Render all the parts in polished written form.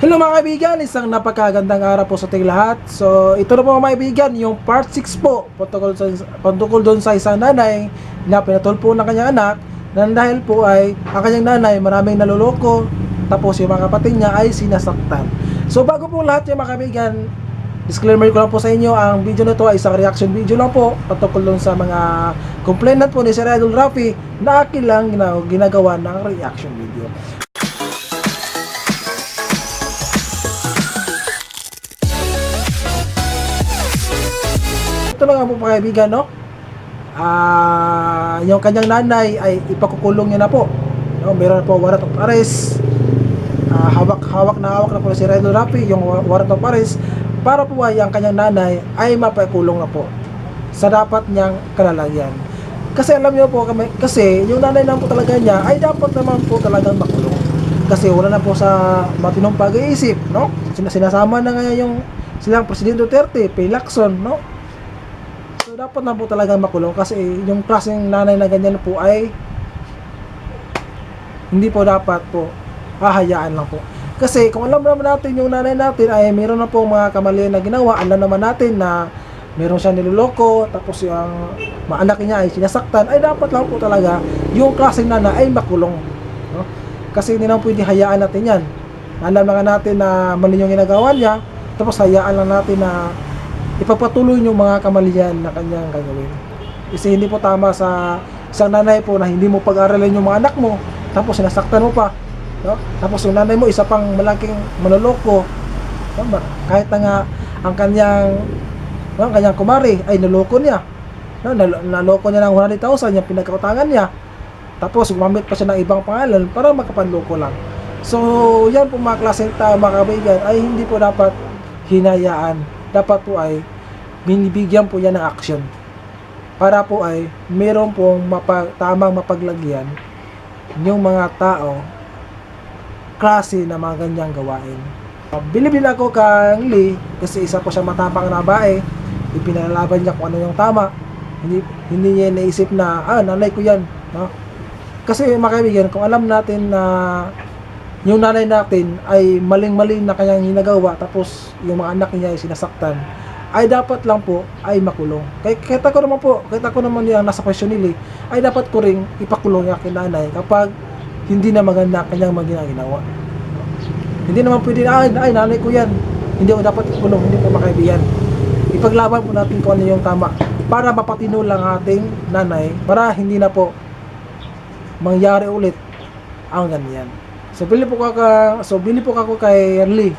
Hello mga kaibigan, isang napakagandang araw po sa ating lahat. So ito na po mga kaibigan, yung part 6 po patungkol doon sa isang nanay na pinatulpo ng kanyang anak na dahil po ay ang kanyang nanay maraming naluloko, tapos yung mga kapatid niya ay sinasaktan. So bago po lahat yung mga kaibigan, disclaimer ko lang po sa inyo, ang video na to ay isang reaction video lang po patungkol doon sa mga complainant po ni Sir Idol Rafi na akin lang ginagawa ng reaction video. Ito na nga po mga kaibigan, no? Yung kanyang nanay ay ipakukulong niya na po, no? Meron na po warrant of arrest. Hawak na po si Idol Rafi yung warrant of arrest para po ay ang kanyang nanay ay mapakulong na po sa dapat niyang kalalagyan. Kasi alam niyo po kasi yung nanay naman po talaga niya ay dapat naman po talagang makulong. Kasi wala na po sa matinong pag-iisip, no? Sinasama na ngayon yung silang Presidente Duterte, Pay Lacson, no? So dapat na po talagang makulong kasi yung klaseng nanay na ganyan po ay hindi po dapat po hahayaan lang po. Kasi kung alam naman natin yung nanay natin ay meron na po mga kamalian na ginawa, alam naman natin na meron siyang niloloko, tapos yung mga anak niya ay sinasaktan, ay dapat lang po talaga yung klaseng nanay ay makulong, no? Kasi hindi naman pwede hayaan natin yan. Alam naman natin na mali yung ginagawa niya, tapos hayaan lang natin na ipapatuloy yung mga kamalian na kanyang gagawin. Kasi hindi po tama sa isang nanay po na hindi mo pag-aralin yung mga anak mo, tapos sinasaktan mo pa, no? Tapos yung nanay mo isa pang malaking manloloko, no? Kahit na nga ang kanyang kumari ay naloko niya, no? Naloko niya ng 100,000 yung pinagkautangan niya, tapos gumamit pa siya ng ibang pangalan para makapanloko lang. So yan po mga klaseng tao mga kaibigan ay hindi po dapat hinayaan. Dapat po ay binibigyan po yan ng action para po ay meron pong tamang mapaglagyan yung mga tao klase na mga ganyang gawain. Bilib ako kang Lee kasi isa po siya matapang na bae, ipinalalaban niya kung ano yung tama, hindi niya naisip na nanay ko yan, no? Kasi mga kaibigan, kung alam natin na yung nanay natin ay maling-maling na kanyang ginagawa, tapos yung mga anak niya ay sinasaktan, ay dapat lang po ay makulong. Kahit ako naman yung nasa posisyon nila, ay dapat ko ring ipakulong yung aking nanay kapag hindi na maganda kanyang ginawa. Hindi naman pwede na, ay nanay ko yan, hindi ko dapat ikulong, hindi po makaibigan. Ipaglaban po natin kung ano yung tama para mapatino lang ating nanay, para hindi na po mangyari ulit ang ganyan. So bili po ako kay Lee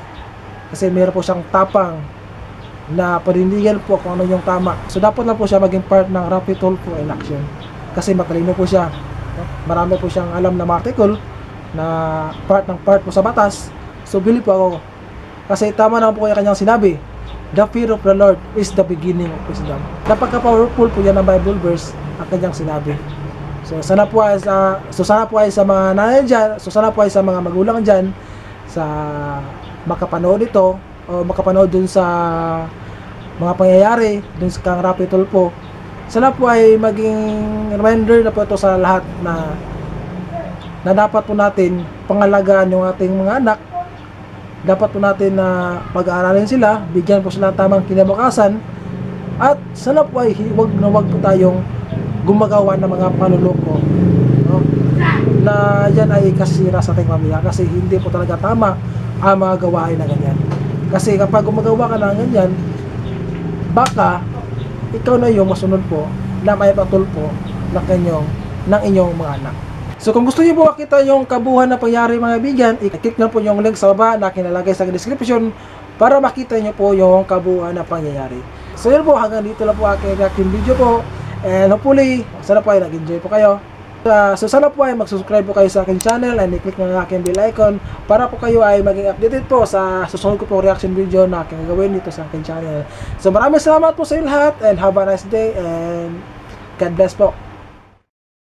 kasi meron po siyang tapang na panindigan po kung ano yung tama. So dapat lang po siya maging part ng Rafi Tulfo in action kasi matalino po siya, no? Marami po siyang alam na article na part po sa batas. So bili po ako kasi tama naman po kaya kanyang sinabi, the fear of the Lord is the beginning of wisdom. Napaka-powerful po yan ng Bible verse ang kanyang sinabi. So sana po ay sa mga nanay dyan, sana po ay sa mga magulang dyan sa makapanood ito o makapanood dun sa mga pangyayari dun sa kang Rafi Tulfo. Sana po ay maging reminder na po ito sa lahat na dapat po natin pangalagaan yung ating mga anak. Dapat po natin na pag-aaralin sila, bigyan po sila ng tamang kinabukasan, at sana po ay wag po tayong gumagawa ng mga panuloko, no? Na yan ay kasira sa ating pamilya kasi hindi po talaga tama ang mga gawain na ganyan. Kasi kapag gumagawa ka ng ganyan, baka ikaw na yung masunod po na may patulpo ng inyong mga anak. So kung gusto niyo po makita yung kabuuan na pangyari mga kaibigan, i-click na po yung link sa baba na kinalagay sa description para makita niyo po yung kabuuan na pangyayari. So yun po, hanggang dito lang po aking reaction video po. And hopefully, sana po ay nag-enjoy po kayo. So sana po ay mag-subscribe po kayo sa aking channel and i-click na aking bell icon para po kayo ay maging updated po sa susunod ko po reaction video na aking gagawin dito sa aking channel. So maraming salamat po sa inyo lahat and have a nice day and God bless po.